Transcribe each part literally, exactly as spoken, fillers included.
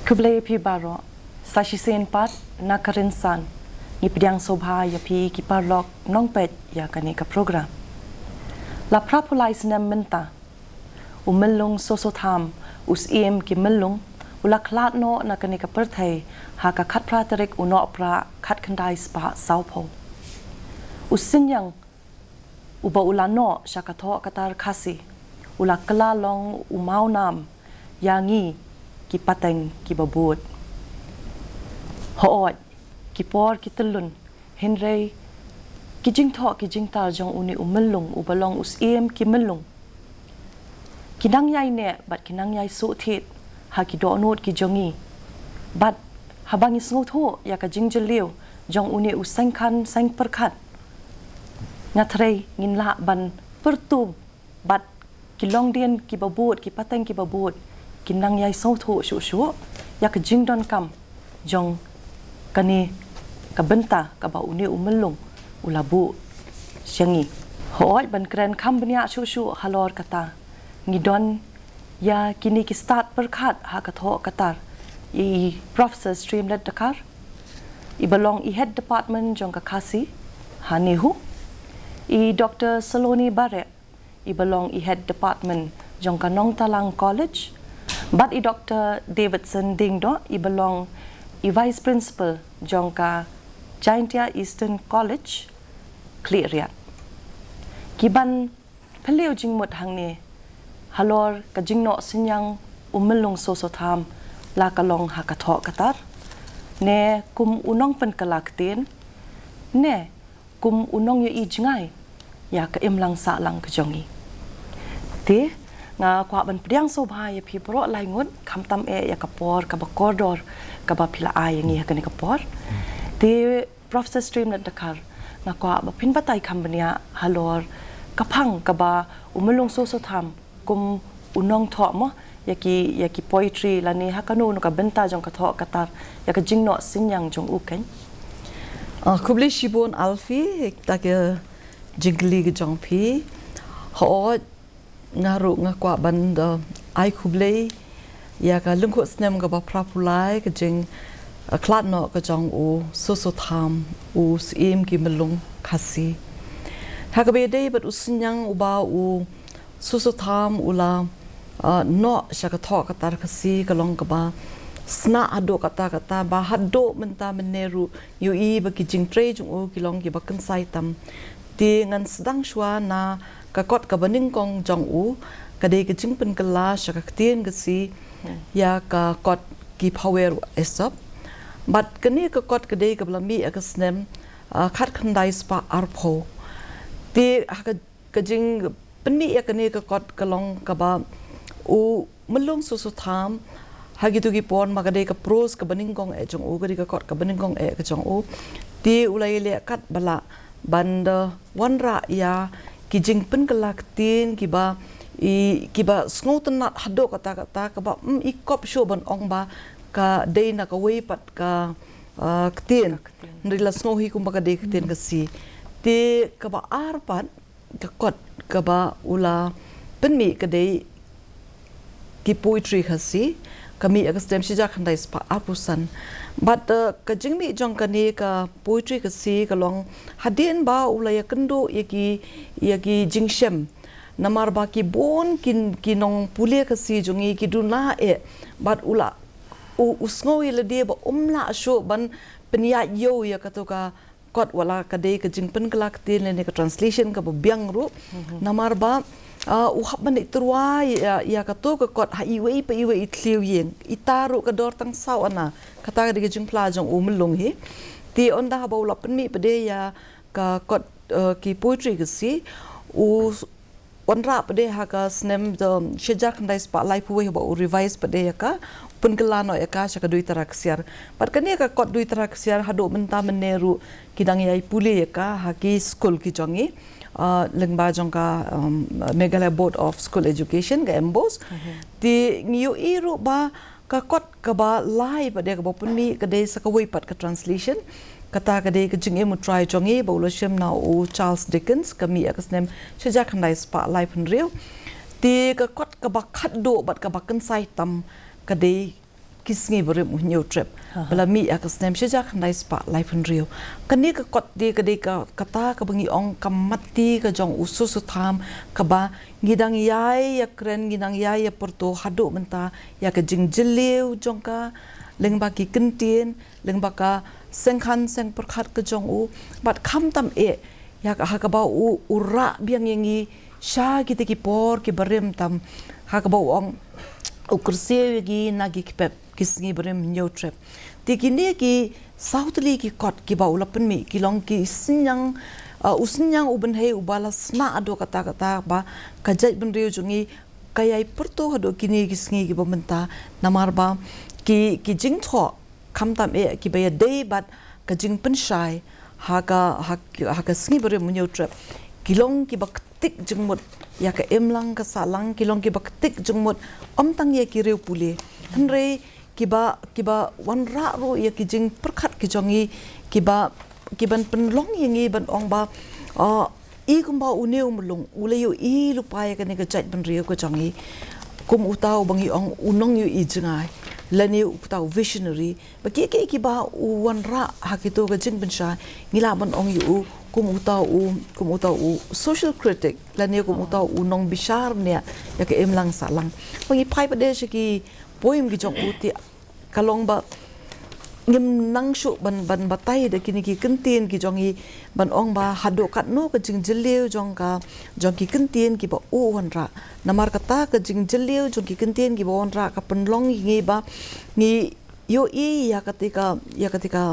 Khublei ïa phi baroh. Sa shisien pat na ka rynsan ngi pdiang sngewbha ïa phi ki paralok nongpeit ïa kane ka program. La phra phew lai snem mynta, u Myllung Soso Tham, u Syiem ki Myllung, u la khlad noh na kane ka pyrthei ha ka khatphra tarik u Nohprah khatkhyndai spah sawphew. U Synñiang uba u la noh sha ka thoh ka tar Khasi u la kylla long u mawnam ïa ngi ki pateng kiba bud. Hooid, ki por ki tyllun, hynrei ki jingthoh ki jingtar jong une u Myllung uba long u Syiem ki Myllung, ki nang ïai neh bad ki nang ïai sngewthuh ha ki dohnud ki jong ngi. Bad haba ngi sngewthuh ïa ka jingjylliew jong une u seng khan seng pyrkhat, nga threi ngin lah ban pyrtuh bad ki longdien kiba bud, ki pateng kiba bud, ki nang ïai sngewthuh shuh shuh ïa ka jingdonkam jong kane ka bynta kaba une u Myllung u la buh sha ngi. Hooid, ban kren kham bniah shuh shuh halor kata, ngi don ïa kine ki stad pyrkhat ha ka thoh ka tar, i Professor Streamlet Dkhar, iba long i Head Department jong ka Khasi ha NEHU, i Doctor Saloni Bareh, iba long i Head Department jong ka Nongtalang College, bad i Doctor Davidson Diengdoh, iba long i Vice Principal jong ka Jaintia Eastern College, Khliehriat. Ki ban phylliew jingmut hangne halor ka jingnoh synñiang u Myllung Soso Tham, la ka long ha ka thoh ka tar, ne kum u nongpynkylla ktien, ne kum u nongïohi jngai ïa ka imlang sahlang ka jong ngi. Te nga kwah ban pdiang sngewbha ïa phi baroh lai ngut, khamtam eh ïa ka por kaba kordor kaba phi la ai ïa ngi ha kane ka por. Te Professor Streamlet Dkhar, nga kwah ba phin batai kham bniah halor ka phang kaba u Myllung Soso Tham kum u nongthoh mo ïa ki, ïa ki poetry lane ha kano kano ka bynta jong ka thoh ka tar, ïa ka jingnoh synñiang jong u keiñ. Ah, khublei shibun Alfie, ïa kita ki jingkylli ki jong phi. Hooid, nga ruh nga kwah ban da ai khublei ïa ka lyngkhuh snem kaba phra phew lai ka jing, ah, khlad noh ka jong u Soso Tham, u Syiem ki Myllung Khasi. Ha kaba ïadei bad u synñiang uba u Soso Tham u la, ah, noh sha ka thoh ka tar Khasi, ka long kaba snieh haduh katta katta, ba haduh mynta mynne ruh ngi ïohi ba ki jingtrei jong u ki long kiba kynsai tam. Te ngan sdang shuwa na ka kot kaba nyngkong jong u, ka dei ka jingpynkylla sha ka ktien Khasi ïa ka kot Ki Phawer u Aesop. Bad kane ka kot ka dei kaba la mih ha ka snem, ah, khatkhyndai spah arphew. Te ha ka ka jingpynmih ïa kane ka kot ka long kaba u Myllung Soso Tham, ha kito ki por ma ka dei ka prose kaba nyngkong eh jong u, ka dei ka kot kaba nyngkong eh ka jong u. Te u la ïaleh katba lah ban da wanrah ïa ki jingpynkylla ktien kiba i, kiba sngewtynnat haduh katta katta, kaba ym i kop shuh ban ong ba ka dei na kawei pat ka, ah, ktien. Ka ktien. Hynrei la sngew hi kumba ka dei ka ktien Khasi. Te kaba ar pat ka kot kaba u la pynmih ka dei Ki Poetry Khasi, ka mih ha ka snem shi hajar khyndai spah arphew san. Bad, eh, ka jingmih jong kane ka Poetry Khasi ka long hadien ba u la ïakynduh ïa ki, ïa ki jingshem. Namar ba ki bun ki, ki nongpule Khasi jong ngi ki duna eh. Bad u la, u, u sngew ïa lade ba um lah shuh ban pynïaid ïew ïa kato ka kot, wat la ka dei ka jingpynkylla ktien lane ka translation kaba biang ruh. Mhm. Namar ba, ah, u hap ban leit tyrwa ïa, ïa kato ka kot ha iwei pa iwei i thliew ïing. Ita ruh ka dor tang saw ana. Kata ka dei ka jingphla jong u Myllung hi. Te ynda haba u la pynmih pat de ïa ka kot, eh, Ki Poetry Khasi, u wanrah pat de ha ka snem, um, shi hajar khyndai spah laiphew wei haba u revise pat de ïa ka, pynkylla noh ïa ka sha ka Duitara Ksiar. Bad kane ka kot Duitara Ksiar haduh mynta mynne ruh ki dang ïai pule ïa ka ha ki skul ki jong ngi, uh, lyngba jong ka, um, Meghalaya Board of School Education, ka MBOSE. Mhm. Te ngi ïohi ruh ba ka kot kaba lai pat de kaba pynmih ka dei sa kawei pat ka translation. Kata ka dei Ka Jingim U Trai Jong Ngi ba u la shim na u Charles Dickens, ka mih ha ka snem shi hajar khyndai spah laiphew hynriew. Te ka kot kaba khatduh bad kaba kynsai tam ka dei ki sngi barim u Hynñiewtrep. Aha. Ba la mih ïa ka snem shihajar khyndai spah laiphew hynriew. Kane ka kot te ka dei ka, kata kaba ngi ong ka matti ka jong u Soso Tham, kaba ngi dang ïai ïakren, ngi dang ïai ïapyrto haduh mynta ïa ka jingjylliew jong ka, lyngba ki kyntien, lyngba ka seng khan seng pyrkhat ka jong u, bad khamtam eh ïa ka, ha kaba u, u rah biang ïa ngi sha kita ki por ki barim tam, ha kaba u ong u kyrsiew ïa ngi na ki kpep ki sngi barim Hynñiewtrep. Te kine ki saw tylli ki kot kiba u la pynmih ki long ki synñiang, uh, u synñiang u bynhei uba la sna haduh katta katta ba ka jaitbynriew jong ngi ka ïai pyrto haduh kine ki sngi kiba mynta, namar ba ki, ki jingthoh khamtam eh kiba ïadei bad ka jingpynshai ha ka, ha, ha ka sngi barim Hynñiewtrep ki long kiba ktik jingmut ïa ka imlang ka sahlang, ki long kiba ktik jingmut ym tang ïa ki riew pule, hynrei kiba, kiba wanrah ruh ïa ki jingpyrkhat ki jong ngi, kiba, kiban pynlong ïa ngi ban ong ba, uh, i kumba une u Myllung u la ïohi lypa ïa kane ka jaitbynriew ka jong ngi kum uta uba ngi ong u nongïohi jngai lane uta u visionary. Ba kiei kiei kiba u wanrah ha kito ka jingpynshai, ngi lah ban ong ïa u kum uta u, kum uta u social critic lane kum uta u nongbishar ne ïa ka imlang sahlang. Ba ngi phai pat de sha ki poem ki jong u te ka long ba ngim nang shuh ban, ban batai da kine ki kyntien ki jong ngi ban ong ba haduh katno ka jingjylliew jong ka, jong ki kyntien kiba u wanrah. Namar kata ka jingjylliew jong ki kyntien kiba wanrah ka pynlong ïa ngi ba ngi ïohi ïa kata ka, ïa kata ka,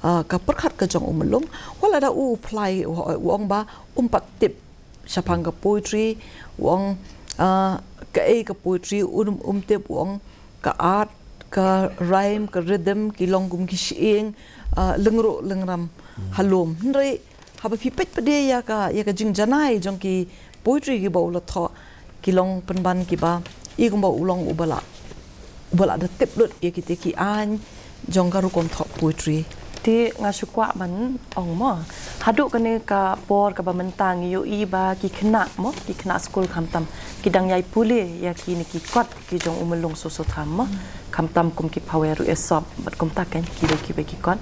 ah, ka pyrkhat ka jong u Myllung. Wat lada u, u phla, u, u ong ba um pat tip shaphang ka poetry, u ong, ah, kaei ka poetry, um, um tip, u ong ka art, ka rhyme, ka rhythm, ki long kum ki shyieng, ah, lyngruh lyngram ha lum. Hynrei haba phi peit pat de ïa ka, ïa ka jingjanai jong ki poetry kiba u la thoh, ki long pynban kiba i kumba u long uba la, uba la da tip lut ïa kita ki aiñ jong ka rukom thoh poetry. Te nga shu kwah ban ong mo, haduh kane ka por kaba mynta ngi ïohi ba ki khynnah mo, ki khynnah skul khamtam ki dang ïai pule ïa kine ki kot ki jong u Myllung Soso Tham mo, khamtam kum ki Phawer u Esop bad kumta kein kiwei kiwei ki kot.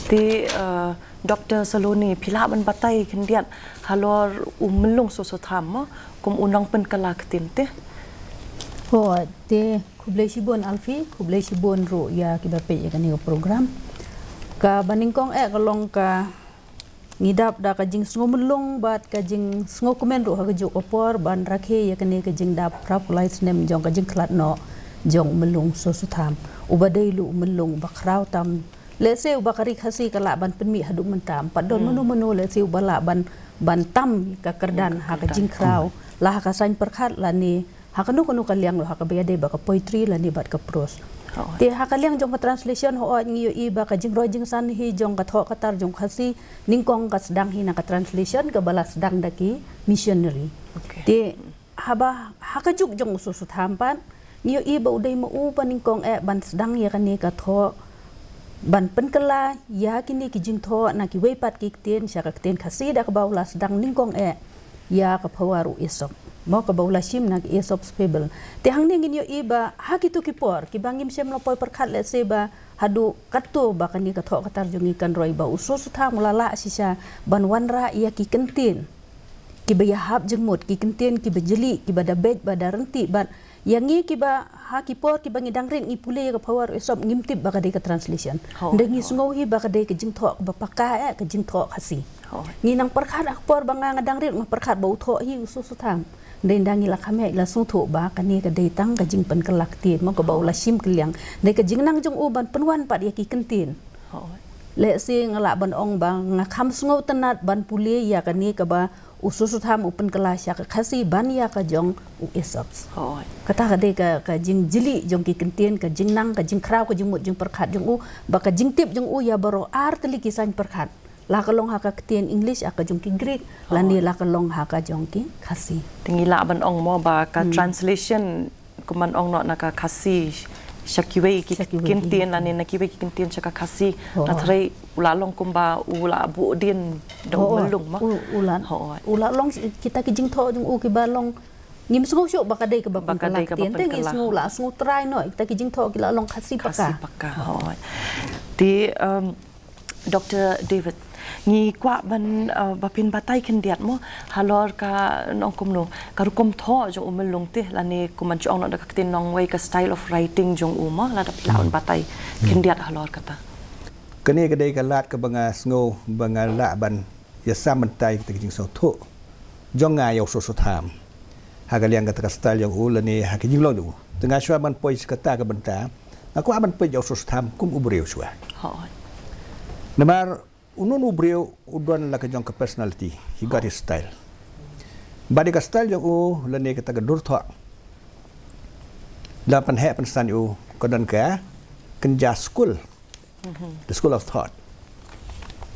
Te, eh, Doktor Saloni, phi lah ban batai khyndiat halor u Myllung Soso Tham mo kum u nongpynkylla ktien te? Ho, te khublei shibun Alfie, khublei shibun ruh ïa kiba peit ïa kane ka program. Kaba nyngkong eh ka long ka ngi dap da ka jingsngew myllung bad ka jingsngew kmen ruh ha kajuh ka por ban rakhe ïa kane ka jingdap phra phew lai snem jong ka jingkhlad noh jong u Myllung Soso Tham uba dei ruh u Myllung ba khraw tam. Lehse uba ka ri Khasi ka lah ban pynmih haduh mynta, ym pat don mano mano lehse uba lah ban, ban tam ka kyrdan ha ka jingkhraw, la ha ka saiñ pyrkhat lane ha kano kano ka liang, la ha kaba ïadei bad ka poetry lane bad ka prose. Te ha ka liang jong ka translation, hooid ngi ïohi ba ka jingroi jingsan hi jong ka thoh ka tar jong Khasi nyngkong ka sdang hi na ka translation kaba la sdang da ki missionary. Te haba ha ka juk jong u Soso Tham pat ngi ïohi ba u dei ma u ba nyngkong eh ban sdang ïa kane ka thoh, ban pynkylla ïa kine ki jingthoh na kiwei pat ki ktien sha ka ktien Khasi da kaba u la sdang nyngkong eh ïa ka Phawer u Esop mo, kaba u la shim na ka Aesop's Fable. Te hangne ngin ïohi ba ha kito ki por kiba ngim shym la poi pyrkhat lehse ba haduh katto ba kane ka thoh ka tar jong ngi kan roi ba u Soso Tham u la lah shisha ban wanrah ïa ki kyntien kiba ïahap jingmut, ki kyntien kiba jylliew, kiba da beit ba da ryntih bad ïa ngi kiba ha ki por kiba ngi dang rit ngi pule ïa ka Phawer u Esop ngim tip ba ka dei ka translation. Hynda ngi sngew hi ba ka dei ka jingthoh kaba paka eh, ka jingthoh Khasi. Ngi nang pyrkhat ha ka por ba nga, nga dang rit nga pyrkhat ba u thoh hi u Soso Tham. Hynda ngi la kham ïa la sngewthuh ba kane ka dei tang ka jingpynkylla ktien mo kaba u la shim kylliang. Dei ka jingnang jong u ban pynwan pat ïa ki kyntien. Lehse nga lah ban ong ba nga kham sngewtynnat ban pule ïa kane kaba u Soso Tham u pynkylla sha ka Khasi ban ïa ka jong u Aesop's. Kata ka dei ka, ka jingjylliew jong ki kyntien, ka jingnang, ka jingkhraw, ka jingmut jingpyrkhat jong u, ba ka jingtip jong u ïa baroh ar tylli ki saiñ pyrkhat. La ka long ha ka ktien English, ha ka jong ki Greek, lane la ka long ha ka jong ki Khasi. Te ngi lah ban ong mo ba ka translation kumban ong noh na ka Khasi sha kiwei ki kyntien lane na kiwei ki kyntien sha ka Khasi. Hynrei u la long kumba u la buh dien da u Myllung mo. U la, u la long kita ki jingthoh jong u kiba long Ngim sngew shuh ba ka dei kaba pynkylla ktien, te ngi sngew la sngew trai noh ïa kita ki jingthoh ki la long Khasi paka. Khasi paka. Hooid. Te um, Doctor David, ngi kwah ban uh, ba phin batai khyndiat mo halor ka nong kumno ka rukom thoh jong u Myllung te lane kum ban jong noh da ka ktien nongwei ka style of writing jong u mo lada phi lah ban batai khyndiat halor kata. Kane ka dei ka lad kaba nga sngew ba nga lah ban ïa sam bynta ïa kita ki jingsngewthuh jong nga ïa u Soso Tham ha ka liang kata ka style jong u lane ha ka jinglong jong u. Te nga shuwa ban poi sha kata ka bynta nga kwah ban poi ïa u Soso Tham kum u briew shuwa. Namar uno uno u briew u don la ka jong ka personality, he got his style. Bad ïa ka style jong u lane kata ka dur thoh la pynheh pynsan ïa u ka don ka kynja skul, the school of thought.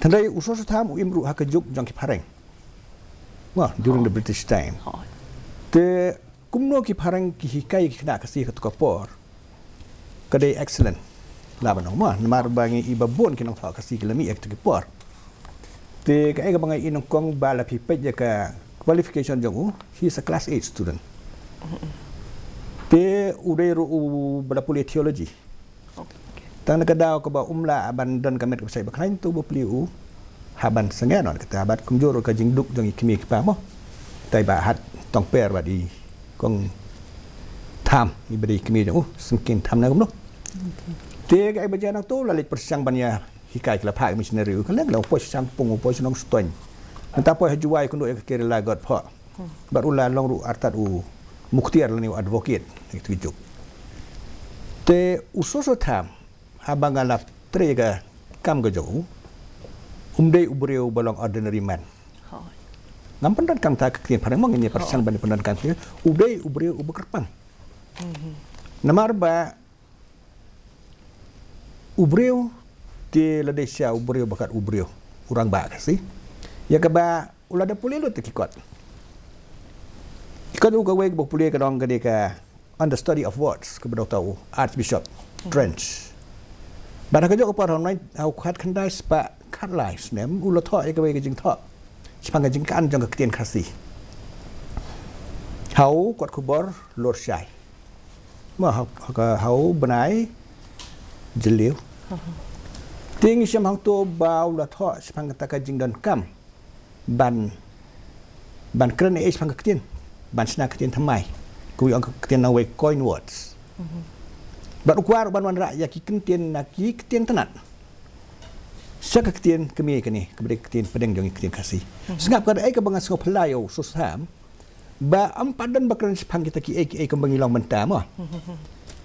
Hynrei u Soso Tham u im ruh ha ka juk jong ki phareng. Well, during the British time. Te kumno ki phareng ki hikai ki khynnah Khasi ha kato ka por ka dei excellent. Lah ban ong mo namar ba ngi i ba bun ki nongthoh Khasi ki la mih ha kato ka por. Te kaei kaba nga i nyngkong ba la phi peit ïa ka qualification jong u, he is a class eight student. Te u dei ruh uba la pule theology. Tang na ka daw kaba um lah ban don ka met kaba shait ba khlaiñ te u ba plie u ha ban sangeh noh kata bad kumjuh ruh ka jingduk jong i kmie ki kpa mo. Te i Bah Hat Tongper bad i Kong Tham i ba dei kmie jong u Syngkien Tham na kumno. Te kaei ba jia nangto la leit pyrshang ban ïa hikai ki la phah ki missionary u ka leng la u poi sha Shangpung u poi sha Nongstoiñ. Mynta poi ha Jowai kynduh ïa ka Kerala God phoh. Bad u la long ruh artat u mukhtiar lane u advocate ha kito ki juk. Te u Soso Tham haba nga la trei ka kam ka jong u um dei u briew ba long ordinary man. Ngam pyndonkam ta ka ktien phareng mo ngin ïa pyrshang ban pyndonkam ktien u dei u briew uba kyrpang. Namar ba u briew te la dei sha u briew ba kat u briew u rangbah Khasi. Ïa kaba u la da pule lut ki kot. Ki kot u kawei kaba pule ka dong ka dei ka On the Study of Words kaba dei uta u Archbishop Trench. Bad ha ka jong ka por ha u khat khyndai spah khatlai snem u la thoh ïa kawei ka jingthoh shaphang ka jingkan jong ka ktien Khasi. Ha u kot khubor Lorshai. Ma ha u bnai Jylliew. Te ngi shem hangto ba u la thoh shaphang kata ka jingdonkam ban ban kren ei shaphang ka ktien ban shna ktien thymmai. Ka wi ong ka ktien nongwei coin words. Bad u kwah ruh ban wanrah ïa ki ktien na ki ktien tnat. Sha ka ktien kmie kane kaba dei ka ktien pdeng jong ngi ktien Khasi. Sngap ka dei kaba nga sngewphylla ïa u Soso Tham. Ba ym pat don ba kren shaphang kita kiei kiei kumba ngi long mynta mo.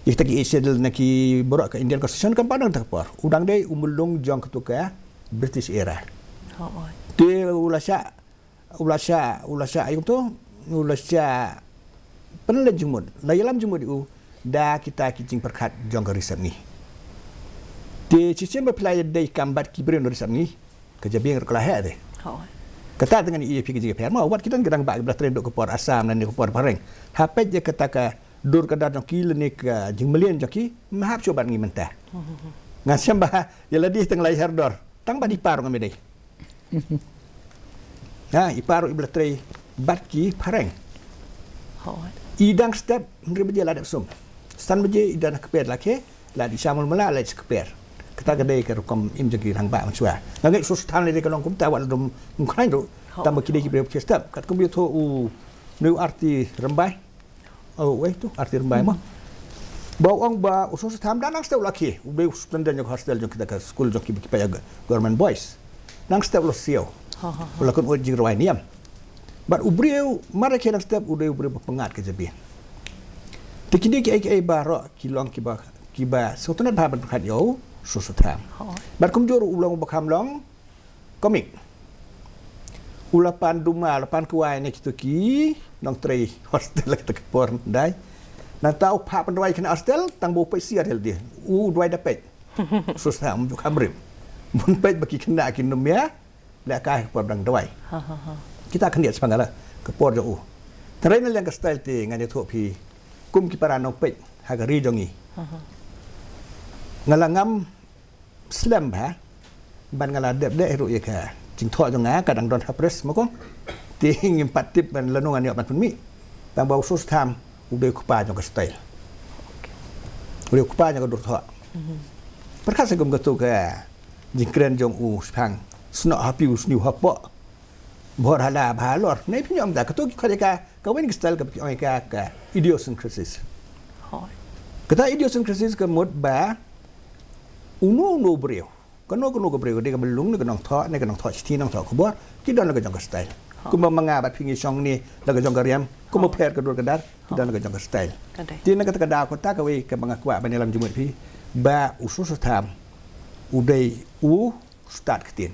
Kita kiei sha na ki baroh ka Indian Constitution kam pat don ta ka por. U dang dei u Myllung jong katu ka British era. Te u la shah u la shah u la shah ayu to u la shah pynleit jingmut la ïalam jingmut u da kita ki jingpyrkhat jong ka Ri Sepngi. Te shisien ba phi la ïadei kam bad ki briew na Ri Sepngi ka jabieng ruh ka la heh te. Kata te ngan ïa phi ka jingpher ma wat ki don ki rangbah ki ba la trei duk ka por Assam ne ka por phareng. Ha peit ïa kata ka dur ka dar jong ki lane ka jingmlien jong ki ma hap shuh bad ngi mynta. Ngan shem ba ïa lade tang la ïa her dor tang bad i par ngam ïadei. Ha i par i ba la trei bad ki phareng. I dang step hynriew baje la dep sum. San baje i dang kper la khe la di shamul mala la kper. Kata ka dei ka rukom im jong ki rangbah mynshuwa. Nga ngeit Soso Tham le dei ka long kumta wat la dum ngkhrain ruh. Tang ba ki dei ki briew ki step katkum ïathuh u Neu Arti Rymbai. Oh wei tu Arti Rymbai mo. Ba u ong ba u Soso Tham da nang step u la ki u dei u superintendent jong hostel jong kita ka skul jong ki ba ki paid government boys. Nang step u la siaw. U la kun u jingrwai niam. Bad u briew mara ki nang step u dei u briew ba pyngat ka jabieng. Te kine kiei kiei baroh ki long kiba kiba sngewtynnat bha ban pyrkhat ïa u Soso Tham. Bad kumjuh ruh u long uba kham long komik. U la pan duma la pan kwai ne kito ki nongtrei hostel la kita ka por dai. Nangta u phah pynrwai khynnah hostel tang ba u peit siar hel dei u dwai da peit. Soso Tham ju kham rim. Bun peit ba ki khynnah ki num ïa leh kai ka por dang dawai. Kita khyndiat spang la ka por jong u. Trai na liang ka style te ngan ïathuh phi kum ki para nongpeit ha ka ri jong ngi. Nga la ngam slem bha ban nga la dep deh ruh ïa ka jingthoh jong nga ka dang don ha press ma kong. Te ngim pat tip ban lano ngan ïoh ban pynmih. Tang ba u Soso Tham u dei u kpa jong ka style. U dei u kpa jong ka dur thoh. Pyrkhat sa kum katu ka jingkren jong u shaphang snoh ha piew sniew hapoh. Bor ha la bha halor. Nai phi ong da katu ki khot ïa ka, ka wen ki style ka phi ong ïa ka, ka idiosyncrasies. Kata idiosyncrasies ka mut ba uno uno u briew, kano kano ka briew, dei ka myllung ne ka nongthoh, ne ka nongthoh shithi, nongthoh khubor, ki don la ka jong ka style. Kumba ma nga bad phi ngi shong ne la ka jong ka riam, kumba pher ka dur ka dar, ki don la ka jong ka style. Te na kata ka daw kata kawei kaba nga kwah ban ïalam jingmut phi ba u Soso Tham u dei u stad ktien.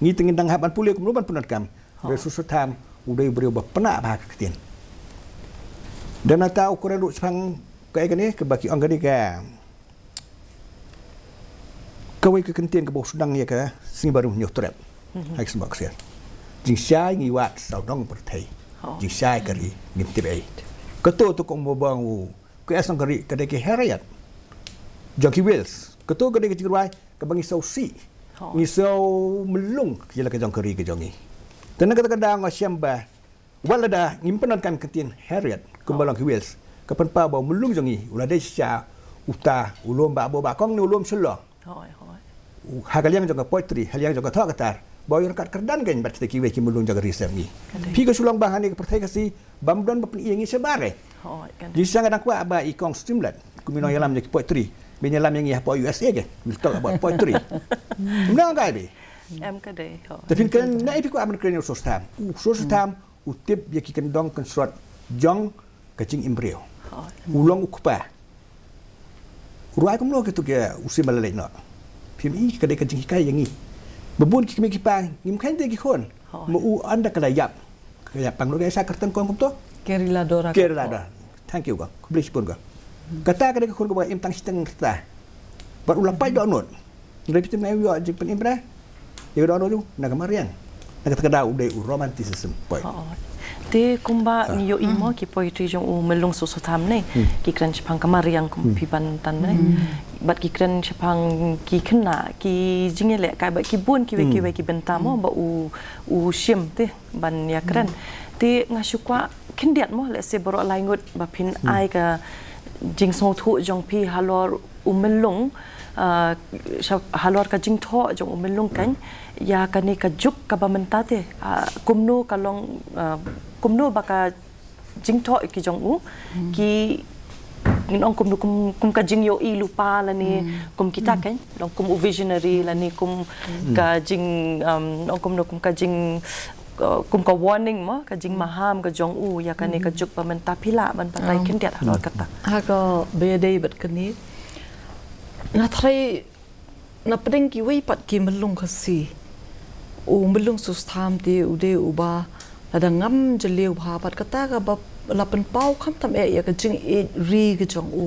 Ngi te ngin dang hap ban pule kumno ban pyndonkam. Ba u Soso Tham u dei u briew ba pynah bha ka ktien. Dan nata u kren ruh shaphang kaei kane kaba ki ong kane ka, kawei ka kyntien kaba u sdang ïa ka sngi barim hynñiew trep. Ha ka symboh ksiar. Jingshai ngi wad sawdong pyrthei. Jingshai ka ri ngim tip ei. Kato to kong ba bang u ka esong ka ri ka dei ki Harriet jong ki Wales. Kato ka dei ka jingrwai kaba ngi saw sih, ngi saw myllung ïa la ka jong ka ri ka jong ngi. Te na kata ka daw nga shem ba wat lada ngim pyndonkam ka ktien Harriet kumba long ki Wales, ka pynpaw ba u myllung jong ngi u la dei shisha uta u lum Bah Bo Bah Kong ne u lum Shillong. U ha ka liang jong ka poetry, ha liang jong ka thoh ka tar, ba u ïoh ryngkat kyrdan kein bad kita kiwei ki myllung jong ka ri sem ngi. Phi ka shu long ba hangne ka pyrthei Khasi bam don ba pyni ïa ngi shabar eh. Jingshang nga dang kwah ba i kong Streamlet kum i nongïalam jong ki poetry, ba ïalam ïa ngi hapoh U S A ke, we'll talk about poetry. Mnang kai bi. Em ka dei. Te phin kren na i phi kwah ban kren ïa u Soso Tham. U Soso Tham u tip ïa ki kyndong kynshrot jong ka jingim briew. U long u kpa. U rwai kumno kitu ki u sim ba la leit noh. Phim i ka dei ka jinghikai ïa ngi. Ba bun ki kmie ki kpa ngim kheiñ te ki khun. Ma u ynda ka la ïap, ka ïap pang lut ka sa kyrteng kong kumto. Kerila Dora. Kerila Dora. Thank you kong. Khublei shibun kong. Kata ka dei ka khun kaba im tang shiteng rta. Bad u la pait dohnud. Hynrei phi tip na ïoh jingpynim bra ïa ka dohnud jong na ka mariang. Na kata ka daw u dei u romanticism poet. Te kumba ngi ïohi mo ki poetry jong u myllung Soso Tham ne, ki kren shaphang ka mariang kum phi ban tan ne. Bad ki kren shaphang ki khynnah, ki jingïalehkai bad ki bun kiwei kiwei ki bynta mo ba u, u shim te ban ïakren. Te nga shu kwah khyndiat mo lehse baroh lai ngut ba phin ai ka jingsngewthuh jong phi halor u myllung, ah, sha-, halor ka jingthoh jong u myllung kein ïa kane ka juk kaba mynta te, ah, kumno ka long, ah, kumno ba ka jingthoh ki jong u ki, ngin ong kumno kum, kum ka jingïohi lypa lane kum kita kein, long kum u visionary lane kum ka jing, um, ong kumno kum ka jing, uh, kum ka warning mo, ka jingmaham ka jong u ïa kane ka juk ba mynta, phi lah ban batai khyndiat halor kata. Ha kaba ïadei bad kane, nga tharai na pdeng kiwei pat ki myllung Khasi, u myllung Soso Tham te u dei uba lada ngam jylliew bha bad kata kaba la pynpaw khamtam eh ïa ka jingïeit ri ka jong u.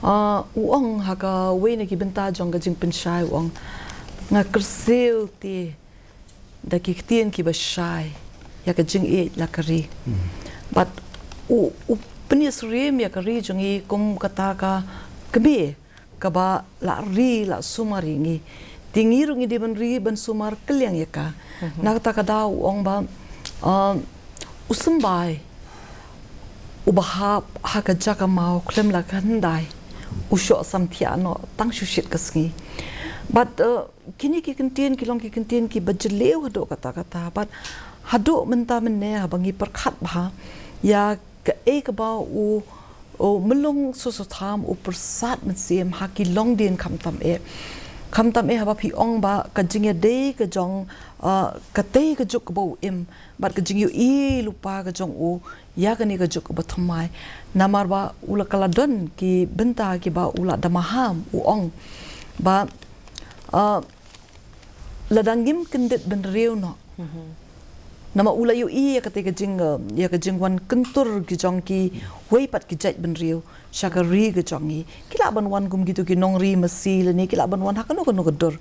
Ah, u ong ha kawei na ki bynta jong ka jingpynshai u ong, nga kyrsiew te da ki ktien kiba shai ïa ka jingïeit la ka ri. Bad u, u pynïasyriem ïa ka ri jong ngi kum kata ka kmie kaba la ri la sumar ïa ngi. Te ngi ruh ngi dei ban ri ban sumar kylliang ïa ka. Na kata ka daw u ong ba, um, u symbai uba hap ha ka jaka maw khlem la ka hyndai u shoh samthiah noh tang shu shit ka sngi. Bad, uh, kine ki kyntien ki long ki kyntien kiba jylliew haduh katta katta. Bad haduh mynta mynne haba ngi pyrkhat bha ïa kaei kaba u, u myllung Soso Tham u pyrsad mynsiem ha ki longdien khamtam eh. Khamtam eh haba phi ong ba ka jingïadei ka jong, uh, katei ka juk kaba u im bad ka jingïohi lypa ka jong u ïa kane ka juk kaba thymmai. Namar ba u la, ka la don ki bynta kiba u la da maham, u ong ba, uh, lada ngim kyndit bynriew noh. Namar u la ïohi ïa kata ka jing, uh, ïa ka jingwan kyntur ki jong kiwei pat ki jaitbynriew sha ka ri ka jong ngi. Ki lah ban wan kum kito ki nongri masi lane ki lah ban wan ha kano kano ka dur.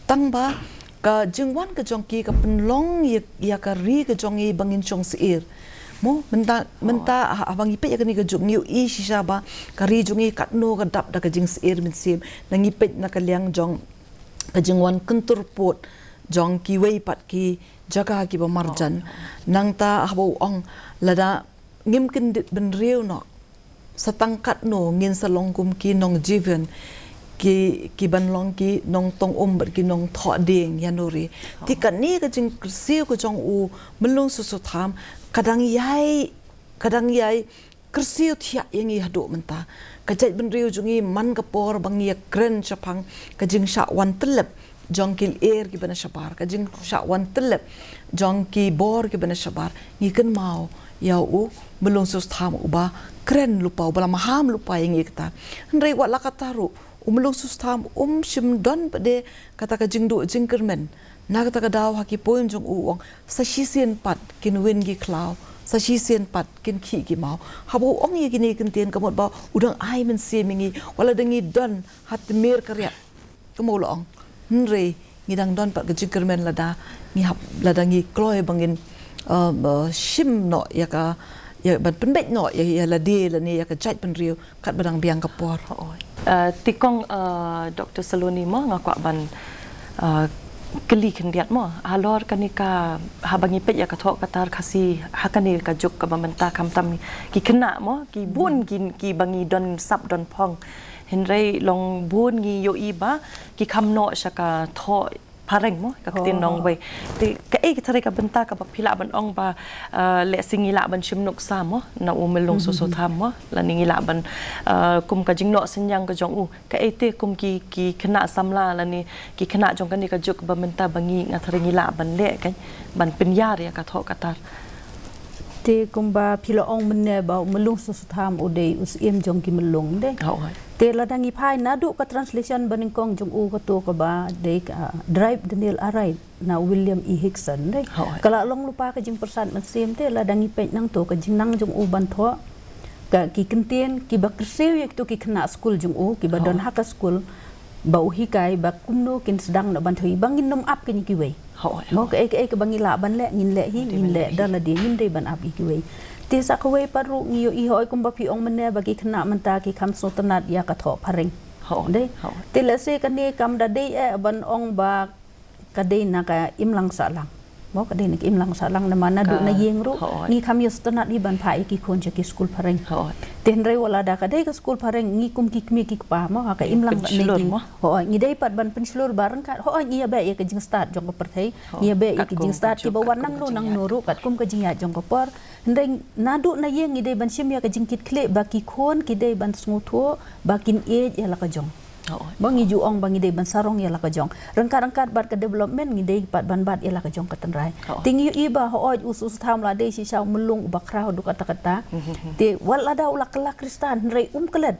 Tang ba ka jingwan ka jong ki ka pynlong ïa, ïa ka ri ka jong ngi ba ngin shong syier. Mo, mynta, mynta ha, haba ngi peit ïa kane ka juk ngi ïohi shisha ba ka ri jong ngi katno ka dap da ka jingsyier mynsiem. Na ngi peit na ka liang jong ka jingwan kyntur pud jong kiwei pat ki jaka kiba marjan. Nangta haba u ong lada ngim kyndit bynriew noh. Sa tang katno ngin sa long kum ki nongjivin, ki, ki ban long ki nongtong um bad ki nongthoh dieng ïa u ri. Te kane ka jingkyrsiew ka jong u Myllung Soso Tham, ka dang ïai, ka dang ïai kyrsiew thiah ïa ngi haduh mynta. Ka jaitbynriew jong ngi man ka por ba ngi ïakren shaphang ka jingshah wan tyllep jong ki lyer kiba na shabar, ka jingshah wan tyllep jong ki bor kiba na shabar. Ngi kynmaw ïa u Myllung Soso Tham uba kren lypa, uba la maham lypa ïa ngi kata. Hynrei wat la katta ruh, u Myllung Soso Tham um shym don pat de kata ka jingduh jingkyrmen. Na kata ka daw ha ki poem jong u, u ong, sa shisien pat kin win ki khlaw, sa shisien pat kin khih ki maw. Haba u ong ïa kine ki kyntien ka mut ba u dang ai mynsiem ïa ngi, wat la dang ngi don ha tmier ka riat. Kumba u la ong. Hynrei ngi dang don pat ka jingkyrmen lada ngi hap, lada ngi kloi ba ngin, um, uh, shim noh ïa ka, ïa ban pynbeit noh ïa, ïa lade lane ïa ka jaitbynriew katba dang biang ka por. Hooid. Uh, te kong, uh, Doctor Saloni mo, nga kwah ban, uh, kylli khyndiat mo. Halor kane ka, haba ngi peit ïa ka thoh ka tar Khasi ha kane ka juk kaba mynta, khamtam ki khynnah mo, ki bun ki, kiba ngi don sap don phong. Hynrei long bun ngi ïohi ba ki kham noh sha ka thoh phareng mo, ka ktien nongwei. Te kaei ka tharai ka bynta kaba phi lah ban ong ba, uh, lehse ngi lah ban shim nuksa mo na u Myllung Soso Tham mo, lane ngi lah ban, uh, kum ka jingnoh synñiang ka jong u, kaei te kum ki, ki khynnah samla lane ki khynnah jong kane ka juk ba mynta ba ngi, nga tharai ngi lah ban leh kan, ban pynïar ïa ka thoh ka tar. Te kumba phi la ong mynne ba u Myllung Soso Tham u dei u syiem jong ki Myllung de. Hooid. Te lada ngi phai naduh ka translation banyngkong jong u, kato kaba dei ka, uh, Drive the Nail Aright na William E. Hixson de. Hooid. Ka la long lypa ka jingpyrsad mynsiem te lada ngi peit nangto ka jingnang jong u ban thoh. Ka ki kyntien kiba kyrsiew ïa kito ki khynnah skul jong u, kiba don ha ka skul, ba u hikai ba kumno kin sdang noh ban thoh, ba ngin nym ap kine kiwei. Hooid. Mo, kaei kaei kaba ngi lah ban leh ngin leh hi, ngin leh da lade, ngim dei ban ap ïa kiwei. Te sa kawei pat ruh ngi ïohi, hooid, kumba phi ong mynne ba ki khynnah mynta ki kham sngewtynnat ïa ka thoh phareng. Hooid. Dei. Hooid. Te lehse kane kam da dei eh ban ong ba ka dei na ka imlang sahlang. Mo, ka dei na ka imlang sahlang, namar naduh na ïing ruh ngi kham ïa sngewtynnat hi ban phah ïa ki khun sha ki skul phareng. Hooid. Te hynrei wat lada ka dei ka skul phareng, ngi kum ki kmie ki kpa mo, ha ka imlang bad ne ki. Hooid, ngi dei pat ban pynshlur ba ryngkat, hooid, ngi ïa beh ïa ka jingstad jong ka pyrthei, ngi ïa beh ïa ka jingstad kiba wan nangno nangno ruh katkum ka jingïaid jong ka por. Hynrei naduh na ïing ngi dei ban shim ïa ka jingkitkhlieh ba ki khun ki dei ban sngewthuh ba kin ïeit ïa la ka jong. Hooid. Ba ngi ju ong ba ngi dei ban sarong ïa la ka jong. Ryngkat ryngkat bad ka development ngi dei pat ban bat ïa la ka jong ka tynrai. Hooid. Te ngi ïohi ba hooid u Soso Tham la dei shisha u Myllung uba khraw haduh katta katta. Te wat lada u la kylla khristan hynrei um klet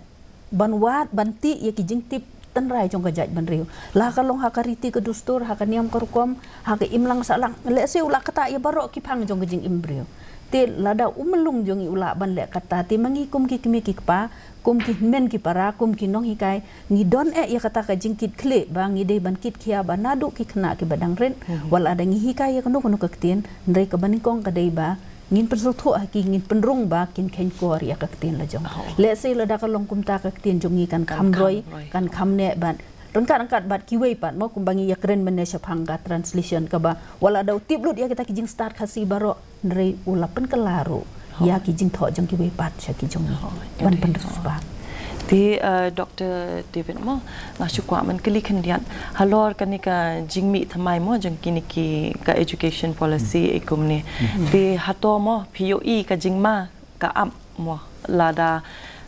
ban wad ban tih ïa ki jingtip tynrai jong ka jaitbynriew. La ka long ha ka riti ka dustur, ha ka niam ka rukom, ha ka imlang sahlang. Lehse u la ktah ïa baroh ki phang jong ka jingim briew. Te lada u Myllung jong ngi u lah ban leh katta, te ma ngi kum ki kmie ki kpa, kum ki hynmen ki para, kum ki nonghikai, ngi don eh ïa kata ka jingkitkhlieh ba ngi dei ban kitkhia ba naduh ki khynnah kiba dang rit, wat lada ngi hikai ïa kano kano ka ktien, hynrei kaba nyngkong ka dei ba ngin pynsngewthuh ha ki, ngin pynrung ba kin kheiñkor ïa ka ktien la jong. Lehse lada ka long kumta ka ktien jong ngi kan kham roi, kan kham neh bad ryngkat ryngkat bad kiwei pat mo, kumba ngi ïakren mynne shaphang ka translation kaba wat lada u tip lut ïa kita ki jingstad Khasi baroh, hynrei u la pynkylla ruh ïa ki jingthoh jong kiwei pat sha ki jong ngi ban pynrung shuwa. Te, uh, Doctor David mo, nga shu kwah ban kylli khyndiat halor kane ka jingmih thymmai mo jong kine ki ka education policy e kumne. Te hato mo phi ïohi ka jingma ka ap mo lada,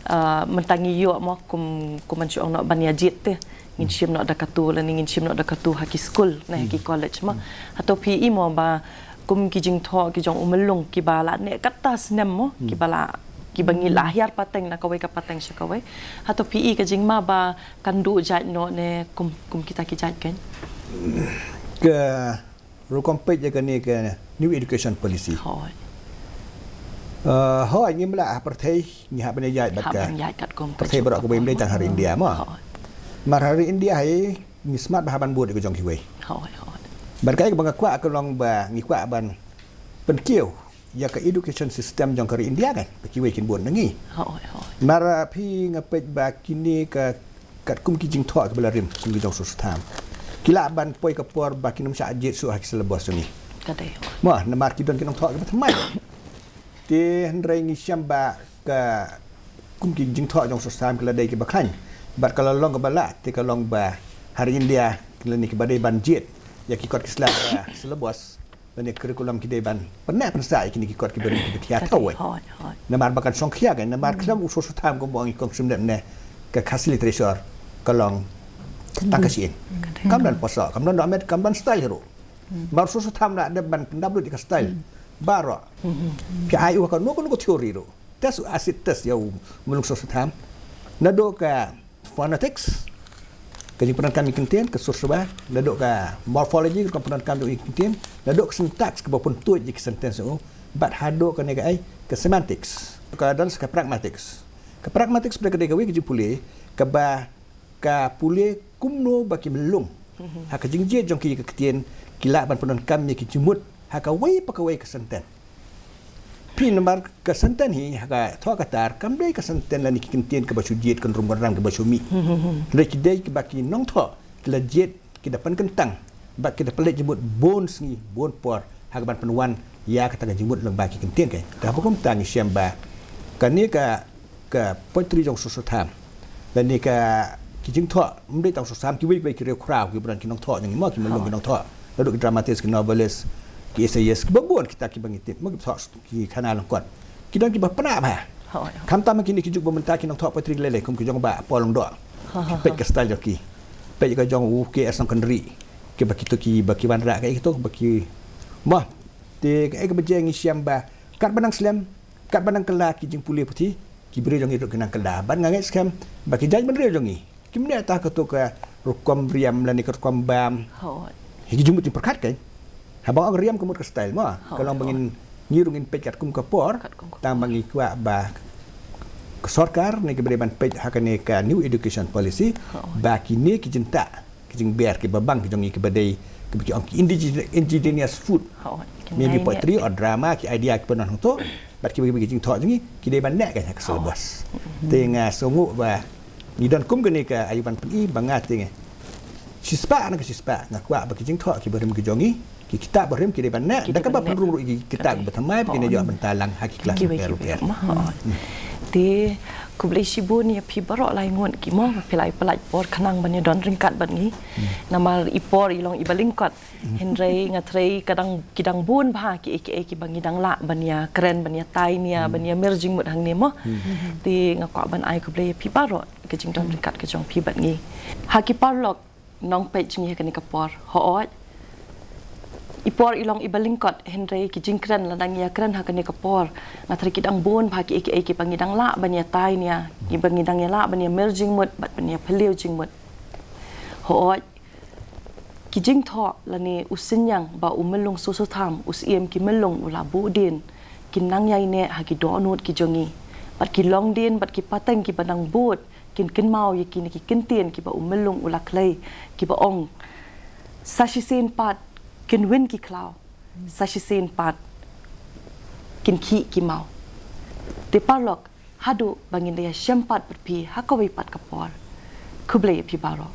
uh, mynta ngi ïoh mo kum, kum ban shu ong noh ban ïa jied te. Ngin shim noh da katu lane ngin shim noh da katu ha ki skul ne ha ki college mo. Hato phi i mo ba kum ki jingthoh ki jong u Myllung kiba la neh katta snem mo, kiba la, kiba ngi la hiar pateng na kawei ka pateng sha kawei. Hato phi i ka jingma ba kan duh jait noh ne kum, kum kita ki jait kein? Ka rukom peit ïa kane ka New Education Policy. Hooid. Uh, hooid, ngim lah ha pyrthei ngi hap ban ïaid bad ka pyrthei baroh kawei, ym dei tang ha ri India mo. Hooid. Mar ha ri India hi ngi smat bha ban bud ïa ka jong kiwei. Hooid, hooid. Bad kaei kaba nga kwah ka long ba ngi kwah ban pynkiew ïa ka education system jong ka ri India kan, ba kiwei kin bun na ngi. Hooid, hooid. Mar, uh, phi nga peit ba kine ka katkum ki jingthoh kiba la rim kum ki jong u Soso Tham, ki lah ban poi ka por ba kin ym shah jied shuh ha ki syllabus jong ngi. Ka dei. Mo, namar ki don ki nongthoh kiba thymmai. Te hynrei ngi shem ba ka kum ki jingthoh jong u Soso Tham ki la dei kiba khlaiñ bad ka la long kaba lah, te ka long ba ha ri India ki la ni kiba dei ban jied ïa ki kot ki sla ba syllabus lane curriculum ki dei ban pynneh pynsah ïa kine ki kot kiba rim kiba thiah thaw wei. Namar ba kan shong khia ka, namar khlem u Soso Tham kumba ong i kong Shymlep ne ka Khasi literature ka long tang ka shin. Kam don poso, kam don dohmet, kam don style hi ruh. Mar u Soso Tham la dep ban pyndap lut ïa ka style baroh. Phi ai u ha kano kano ka theory ruh. Test u acid test ïa u Myllung Soso Tham. Naduh ka phonetics, ka jingpyndonkam ïa ki kyntien, ka sur shuwa, naduh ka morphology, ka rukom pyndonkam ïa ki kyntien, naduh ka syntax, kaba pyntuid ïa ki sentence u, bad haduh kane ka ai, ka semantics. Ka don sa ka pragmatics. Ka pragmatics pdeng ka dei kawei ka jingpule kaba ka pule kumno ba ki myllung ha ka jingjied jong ki ïa ka ktien ki lah ban pyndonkam ïa ki jingmut ha kawei pa kawei ka sentence. Phi, namar ka sentence hi ha ka thoh ka tar kam dei ka sentence lane ki kyntien kaba shu jied kynrum kynram kaba shu mih. Hynrei ki dei kiba ki nongthoh ki la jied, ki da pynkyntang bad ki da pynleit jingmut bun sngi bun por ha kaban pynwan ïa kata ka jingmut lyngba ki kyntien. Ka ba kumta ngi shem ba kane ka, ka poetry jong u Soso Tham lane ka, ki jingthoh, ym dei tang u Soso Tham, kiwei kiwei ki riewkhraw kiba don ki nongthoh jong ngi mo, ki myllung ki nongthoh, naduh ki dramatist, ki novelist, ki essayist, kiba bun kita kiba ngi tip mo, ki thoh ki khana lyngkot, ki don kiba pynah bha. Khamtam ha kine ki juk ba mynta ki nongthoh poetry lei lei kum ki jong u Bah Paul Lyngdoh. Ki peit ka style jong ki, peit ka jong u K S Nongkynrih, kiba kito kiba ki wanrah kaei kito ba ki, mo. Te kaei kaba jia ngi shem ba katba nang slem, katba nang kylla ki jingpule puthi, ki briew jong ngi ruh ki nang kylla. Bad nga ngeit skhem ba ki jaitbynriew jong ngi kim neh ta kato ka rukom riam lane ka rukom bam. Hi ki jingmut jingpyrkhat kein. Haba nga ong riam ka mut ka style mo, ka long ba ngin, ngi ruh ngin peit katkum ka por. Tang ba ngi kwah ba ka sorkar ne kiba dei ban peit ha kane ka New Education Policy ba kine ki jingtah, ki jingber kiba bang ki jong ngi kiba dei, kiba ki ong ki indige-, indigenous food. Maybe poetry or drama, ki idea kiba don hangto bad kiba, kiba ki jingthoh jong ngi ki dei ban neh kein ha ka syllabus. Te nga sngewnguh ba ngi don kum kane ka ayu ban pyni ba nga te ngi shispah na ka shispah nga kwah ba ki jingthoh kiba rim ki jong ngi, ki kitab ba rim ki dei ban neh, da kaba pynrung ruh ïa ki kitab kiba thymmai ba kin ïoh bynta lang ha ki klas kiba ruh. Te khublei shibun ïa phi baroh lai ngut ki mo, phi la ai palat por khnang ban ïa don ryngkat bad ngi. Namar i por i long iba lyngkot. Hynrei nga threi ka dang, ki dang bun bha kiei kiei kiba ngi dang lah ban ïa kren, ban ïa tai nia, ban ïa mir jingmut hangne mo. Te nga kwah ban ai khublei ïa phi baroh ka jingdon ryngkat ka jong phi bad ngi. Ha ki paralok nongpeit jong ngi ha kane ka por. Hooid, i por i long iba lyngkot, hynrei ki jingkren lada ngi ïa kren ha kane ka por, nga threi ki dang bun bha kiei kiei kiba ngi dang lah ban ïa tai nia, kiba ngi dang ïa lah ban ïa mir jingmut bad ban ïa phylliew jingmut. Hooid, ki jingthoh lane u synñiang ba u Myllung Soso Tham u Syiem ki myllung u la buh dien, kin nang ïaineh ha ki dohnud ki jong ngi. Bad ki longdien bad ki pateng kiba nang bud kin kynmaw ïa kine ki kyntien kiba u Myllung u la khlei, kiba ong: Sa shisien pat kin win ki khlaw, sa shisien pat kin khih ki maw. Te paralok, haduh ba ngin da ïa shem pat bad phi ha kawei pat ka por, khublei ïa phi baroh.